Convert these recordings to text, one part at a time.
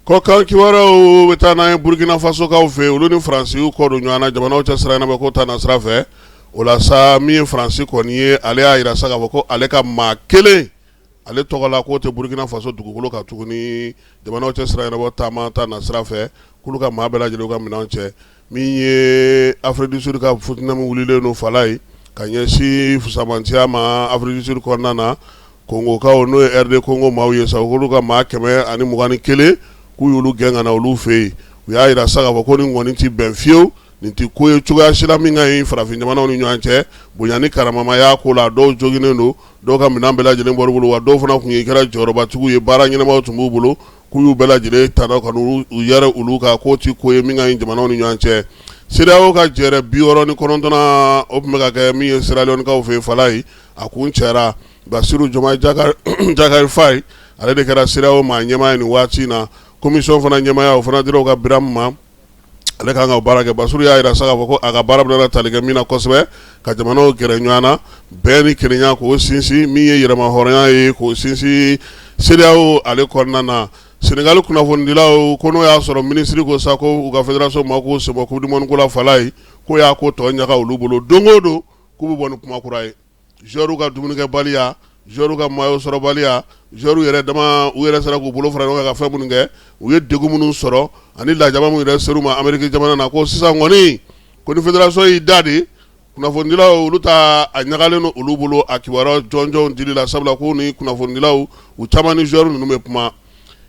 Kɔkan kibaruyaw bɛ taa n'an ye Burukina Fasokaw fɛ olu ni Faransi y'u kɔ don ɲɔgɔn na jamanaw cɛ sira ɲɛnabɔ ko ta na sira fɛ. O la sa, min ye Faransi kɔni ye, ale y'a jira sa k'a fɔ ko ale ka maa kelen ale tɔgɔ la k'o tɛ Burukina Faso dugukolo kan tuguni jamanaw cɛ sira ɲɛnabɔ taama ta na sira fɛ, k'olu ka maa bɛɛ lajɛlen ka minɛn cɛ. Min ye Afrique du Sud ka futinɛ min wulilen don Falaye ka ɲɛsin fusamantiya ma Afrique du Sud kɔnɔna na, Kongokaw n'o ye RD Congo maaw ye sa, k'olu ka maa 121 k'u y'olu gɛn ka na olu fɛ yen. U y'a jira sa k'a fɔ ko nin kɔni tɛ bɛn fiyewu, nin tɛ ko ye cogoya si la min ka ɲi farafin jamanaw ni ɲɔgɔn cɛ, bonya ni karama y'a ko la. Dɔw joginnen don, dɔw ka minɛn bɛɛ lajɛlen bɔr'u bolo, wa dɔw fana tun ye kɛra jɔyɔrɔbatigiw ye, baara ɲɛnamaw tun b'u bolo, k'u y'u bɛɛ lajɛlen ta ka u yɛrɛ olu kan, k'o tɛ ko ye min ka ɲi jamanaw ni ɲɔgɔn cɛ. CEDEAO ka jɛrɛ 69nan o tun bɛ ka kɛ min ye Sierra Leonekaw fɛ yen Falaye, a kuncɛra. Basiru Jomayi Jakari Fayi, ale de kɛra CEDEAO maa ɲɛmaa ye nin waati in na. Commission fana ɲɛmaaya, o fana dira u ka Biram ma, ale kan ka baara kɛ. Basiru y'a jira sa k'a fɔ ko a ka baara bɛna tali kɛ min na kosɛbɛ, ka jamanaw gɛrɛ ɲɔgɔn na, bɛn ni kelenya k'o sinsin, min ye yɛrɛmahɔrɔnya ye k'o sinsin CEDEAO ale kɔnɔna na. Senegali kunnafonidilaw ko n'o y'a sɔrɔ minisiri ko sa ko u ka fédération ma k'u sen bɔ coupe du monde ko la Falaye, k'o y'a ko tɔ ɲaga olu bolo. Don o don k'u bɛ bɔ ni kuma kura ye, joueurs ka dumunikɛbaliya, joueurs ka maillot sɔrɔbaliya, joueurs yɛrɛ dama u yɛrɛ sera k'u bolo fara ɲɔgɔn kan ka fɛn minnu kɛ, u ye degun minnu sɔrɔ ani lajaba minnu yɛrɛ ser'u ma Ameriki jamana na. Ko sisan kɔni, ko ni fédération y'i da de, kunnafonidilaw olu ta a ɲagalen don olu bolo a kibaruya jɔnjɔnw dili la, sabula ko ni kunnafonidilaw u caman ni joueurs ninnu bɛ kuma.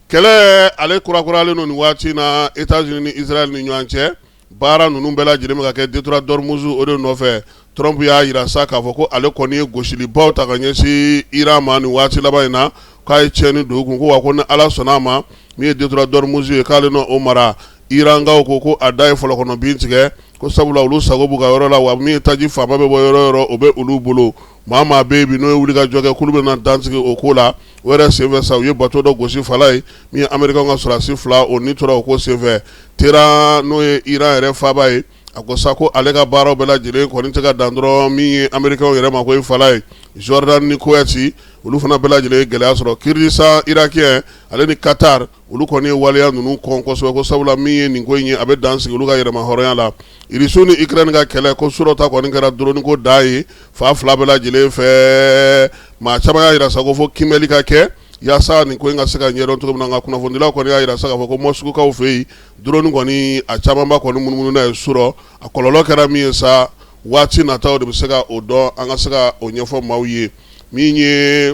Kɛlɛ ale kurakuralen don nin waati na États-Unis ni Israël ni ɲɔgɔn cɛ. Baara ninnu bɛɛ lajɛlen bɛ ka kɛ détroit d'Ormuz o de nɔfɛ. Trump y'a jira sa k'a fɔ ko ale kɔni ye gosilibaw ta ka ɲɛsin Iran ma nin waati laban in na, k'a ye tiɲɛni don u kun, ko wa ko ni Ala sɔnna a ma, min ye détroit d'Ormuz ye, k'ale n'o mara. Irankaw ko a da ye fɔlɔkɔnɔ bin tigɛ, ko sabula olu sago b'u ka yɔrɔ la, wa min ye taji fanba bɛ bɔ yɔrɔ o yɔrɔ, o bɛ olu bolo. Maa maa bɛ yen bi n'o ye wuli ka jɔ kɛ, k'olu bɛna dansigi o ko la. O yɛrɛ senfɛ sa, u ye bateau dɔ gosi Falaye, min ye Américain ka sɔrɔdasi fila o ni tora o ko senfɛ. Téhéran, n'o ye Iran yɛrɛ faaba ye, a ko sa ko ale ka baaraw bɛɛ lajɛlen kɔni tɛ ka dan dɔrɔn min ye Américain yɛrɛ ma ko Falaye, Jordan ni Koweït, olu fana bɛɛ lajɛlen ye gɛlɛya sɔrɔ. Kurdistan irakien ale ni Qatar, olu kɔni ye waleya ninnu kɔn kosɛbɛ, ko sabula min ye nin ko in ye, a bɛ dan sigi olu ka yɛrɛmahɔrɔnya la. Irisiw ni Ukraine ka kɛlɛ, ko surɔ ta kɔni kɛra drone ko dan ye fan fila bɛɛ lajɛlen fɛ. Maa caman y'a jira sa ko fo kiimɛli ka kɛ yaasa nin ko in ka se ka ɲɛdɔn cogo min na. Nka kunnafonidilaw kɔni y'a jira sa k'a fɔ ko Moscoukaw fɛ yen, drone kɔni a camanba kɔni munumunu n'a ye surɔ. A kɔlɔlɔ kɛra min ye sa, waati nataw de bɛ se ka o dɔn, an ka se ka o ɲɛfɔ maaw ye. Min ye